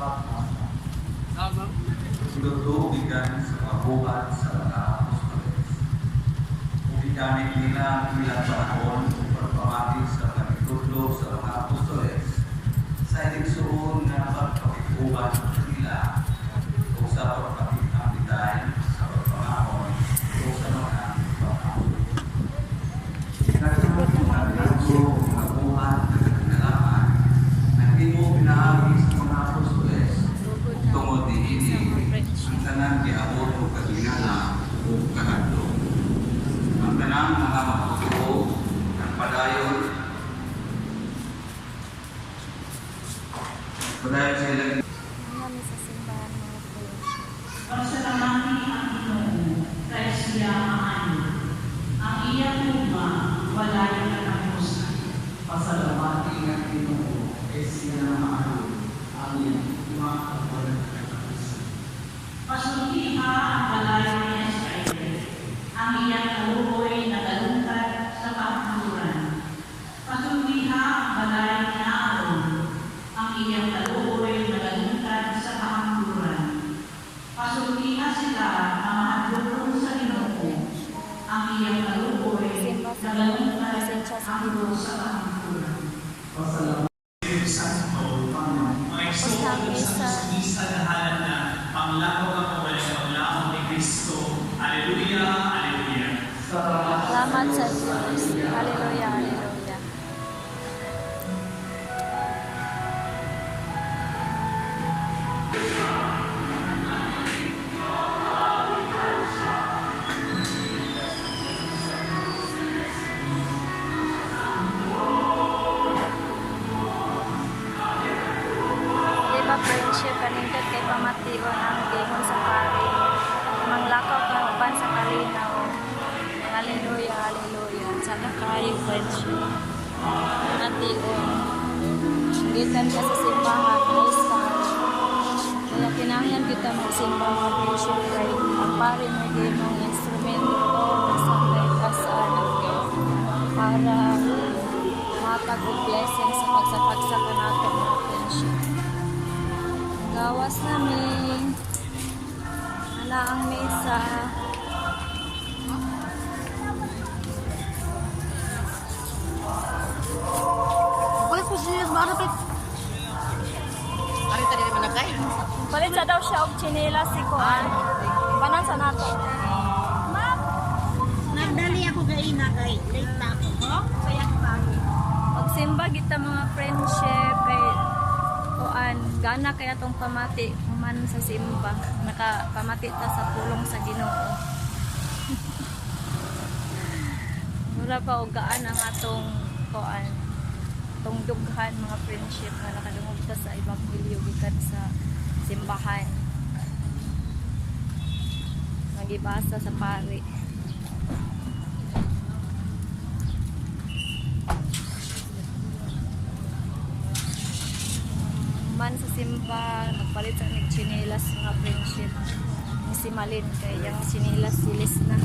Pagpasa. Tinutuo gikan sa kabuhat sa mga apostoles. Ug gigamit nila ang ilang panahon ug pagpamati sa pagtutudlo sa mga apostoles sa igsuon nga pagpakig-uban nila ug sa pagpakig-ambitay sa pagpangahon o sa mga pag-apo. Daghang mga milagro ug mga buhat nga kakinalaman ang himo pinaagi sa mga apostoles. Lugod na Tungod niini, sa mga friendship. ang tanan giabot og kaginaa ug kahadlok. Ang tanang mga magtotoo nagpadayon padayon sa ilang Kami sa simbahan, mga friendship. Pasalamati ang Ginoo kay siya maayo. Ang iyang gugma walay katapusan. Pasalamati ang Ginoo kay siya maayo. Ang iyang gugma ang walang katapusan. Pasultiha ang balay ni Israel. Ang iyang kaluoy nagalungkad sa kahangturan. Pasultiha ang balay ni Aaron. Ang iyang kaluoy nagalungkad sa kahangturan. Pasultiha sila nga mahadlokon sa Ginoo. Ang iyang kaluoy Simba sa nagalungkad presensya sa hangtod Ginoo. sa kahangturan. Pasalamati Santo, mga igsoon Basta sa misa. misa na halad na panglakaw ang kawalang panglaon ni Kristo. Alleluia, Alleluia. Salamat sa Diyos. Hallelujah, hallelujah. Di ba friendship, kanindot kay pamation ang gingon sa pari. Manglakaw ka uban sa kalinaw. Hallelujah, hallelujah. Sana kayo friendship. Pamation. Gikan ka sa simbahan, ayos ka. Kaya kinahanglan kita magsimba, mga friendship, kay ang pari mo ginong instrumento sa sa para matag og blessing sa pagsapagsa nato, mga friendship. Gawas namin. Wala ang mesa. Palit po siya sa marapit. Palit sa daw siya og tsinelas si Kuan. Panan sa nato. Ma'am, Nagdali ako kay ina kay late na ako. Kaya tayo. magsimba kita, mga friendship, kay kuan gana kaya tong pamati human sa simba. Nakapamati ta sa pulong sa Ginoo. Mura pa og gaan ang atong kuan tong dughan, mga friendship, nga nakadungog ta sa ebanghelyo gikan sa simbahan. Nagibasa sa pari. Man sa simba, nagpalit sa nig tsinelas, mga friendship, ni si Malin kay yang tsinelas silis na.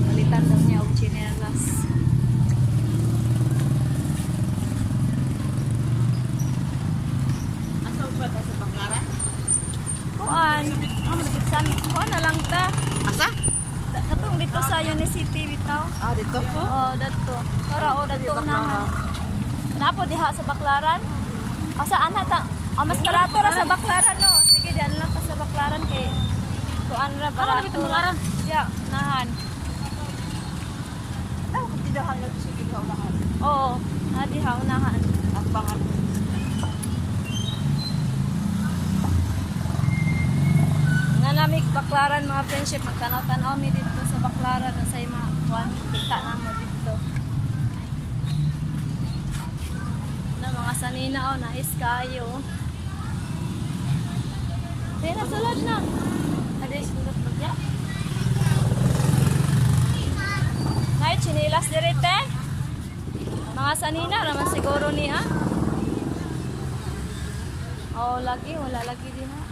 Palitan daw niya og tsinelas. Asa ba ta sa Bangara? Kuan, san kuan na lang ta. Asa? Katong dito sa Unicity bitaw. Ah, dito po. Oh, dadto. Para oh, dadto na. Napo diha sa Baklaran. O sa ana ta. O mas barato ra sa Baklaran, no. Sige, diyan lang ta sa Baklaran kay kuan ra barato. Baklaran? Ya, nahan. Taw ko tindahan lang sa ginoo. Oo, na diha unahan. Ang pangan. Nga nami Baklaran, mga friendship, magtanaw-tanaw mi dito sa Baklaran sa mga kuan kita namo dito. Na mga sanina oh, nais kayo. Kaya nasulod na. Ade, sulod ba ya? Nay, chinilas dire te. Mga sanina raman siguro niya. Oh, lagi wala lagi din ha.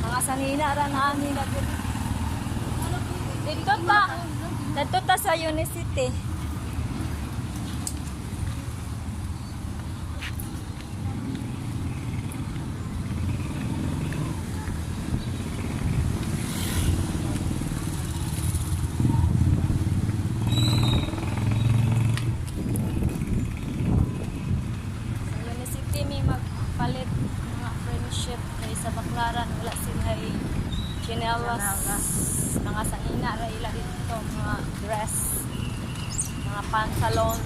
Mga sanina ra na ani lagi. Dito ta. Dito ta sa Unicity. Chinelas. Mga sanina ra ila dito, mga dress, mga pantalon.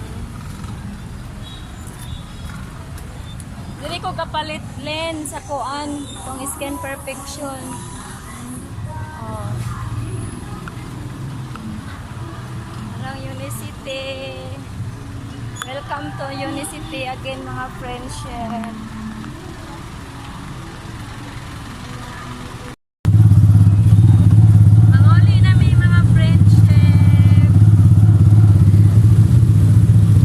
Dili ko kapalit, Len, sa kuan, kung skin perfection. Oh. Parang Unicity. Welcome to Unicity again, mga friendship. Manguli na may mga friendship.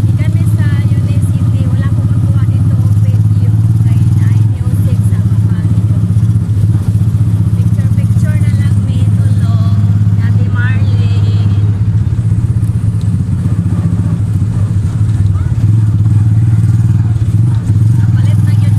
Di kami sa Unicity. Wala ko makuha dito video. Kay naay music sa baba. Picture picture na lang may tulong. Ate Marlene. Kapalit na.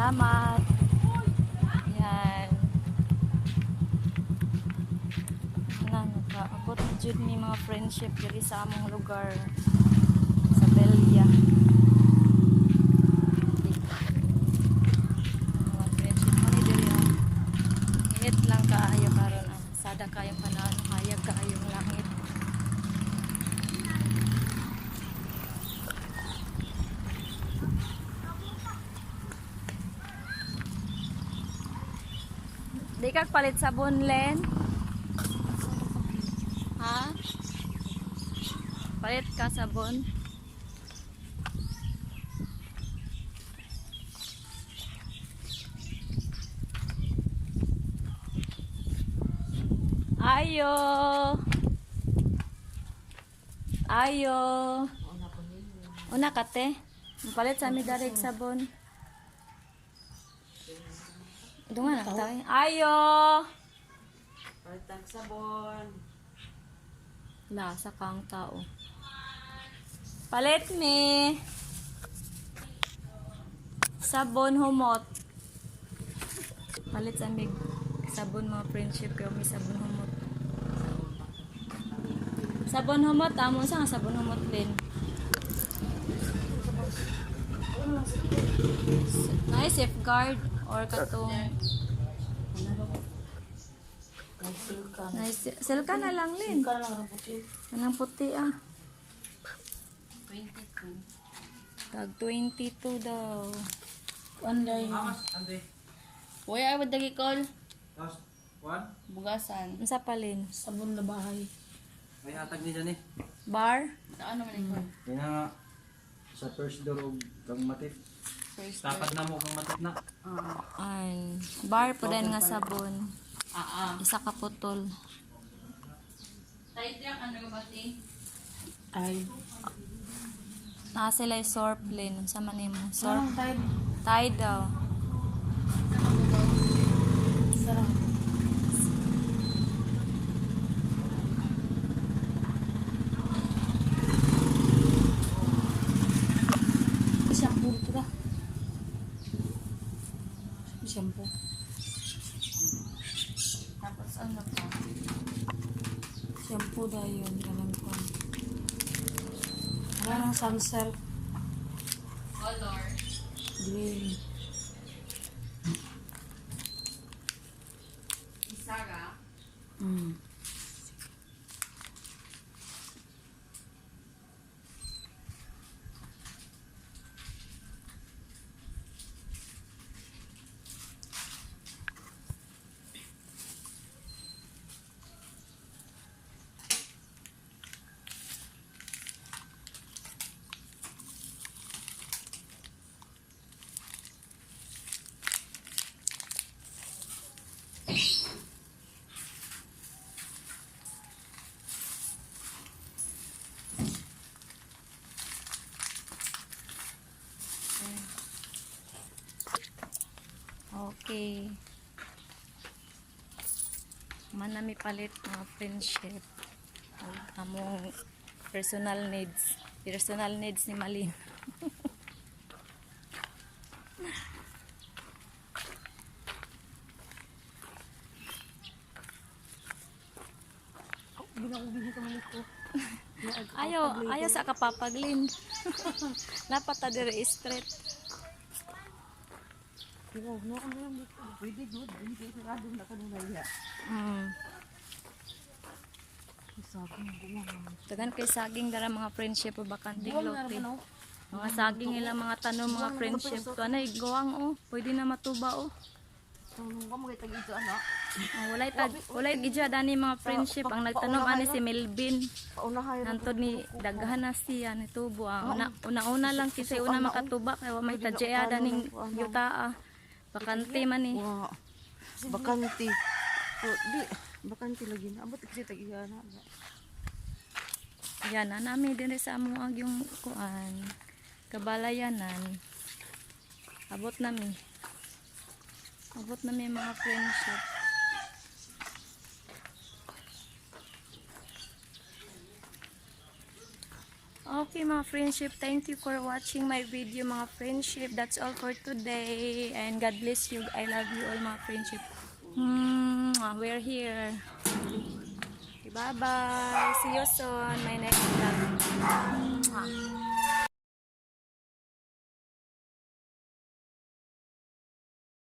Salamat. Yan. Wala, nakaabot na jud ni mga friendship diri sa among lugar sa Belia. Mga friendship mo ni diri oh. Init lang kaayo karon ah. Sada kayong panahon, hayag kaayong langit. Di ka palit sabon, Len? Ha? Palit ka sabon? Ayo! Ayo! Una ka, te. Palit sa mi darig sabon. Dungan na tayo. Ayo! Palitang sabon. Lasa kang tao. Palit mi. Sabon humot. Palit sa mig sabon mga friendship kayo may sabon humot. Sabon humot amo sa nga sabon humot din. Nice safeguard or katong nice silka na lang lin. Anong puti ah. 22. Tag 22 daw. Online. Uy, ay, ba't call? Last one. Bugasan. Unsa palin? Sabon na bahay. May hatag ni dyan eh. Bar? Sa ano man ikaw? Yan nga sa first door og kang matit. First. Tapat na mo kang matit na. Ay, bar po din nga sabon. Isa ka putol. Tight lang, ano ba ti? Ay. Naa sila yung sorplin. Unsa man nimo? Sorp. Sarang tayo. Tide daw. Sarang. Shampoo dito ka. Shampoo. Tapos ano pa? Shampoo daw yun. Alam ko. Wala nang sunsilk. Color. Green. Isara. Okay. Manami palit mga friendship. Ug among personal needs. Personal needs ni Malin. Ayaw, ayaw sa kapapaglin. Dapat ta dire street. Pwede good. Hindi sarado na kanina niya. Tagan kay saging dara mga friendship o bakanting lote. Mga saging ilang mga tanom mga friendship. To anay gawang oh, pwede na matuba oh. Tulong ka mga tag-ito ano. Oh, walay tag walay gidya dani mga friendship ang nagtanom ani si Melvin. Paunahay. Nantod ni daghan na siya ni tubo ang una una-una lang kisay una makatuba kay wa may tadya daning yutaa. Bakante man ni. Wa. Bakante. Oh, di bakante lagi na. Abot kasi tag-iya na. Yan na nami dinhi sa among ang yung kuan kabalayanan. Abot nami. Abot nami mga friendship. Okay, mga friendship, thank you for watching my video, mga friendship. That's all for today. And God bless you. I love you all, mga friendship. Mwah, we're here. Okay, bye-bye. See you soon. My next vlog. Mwah.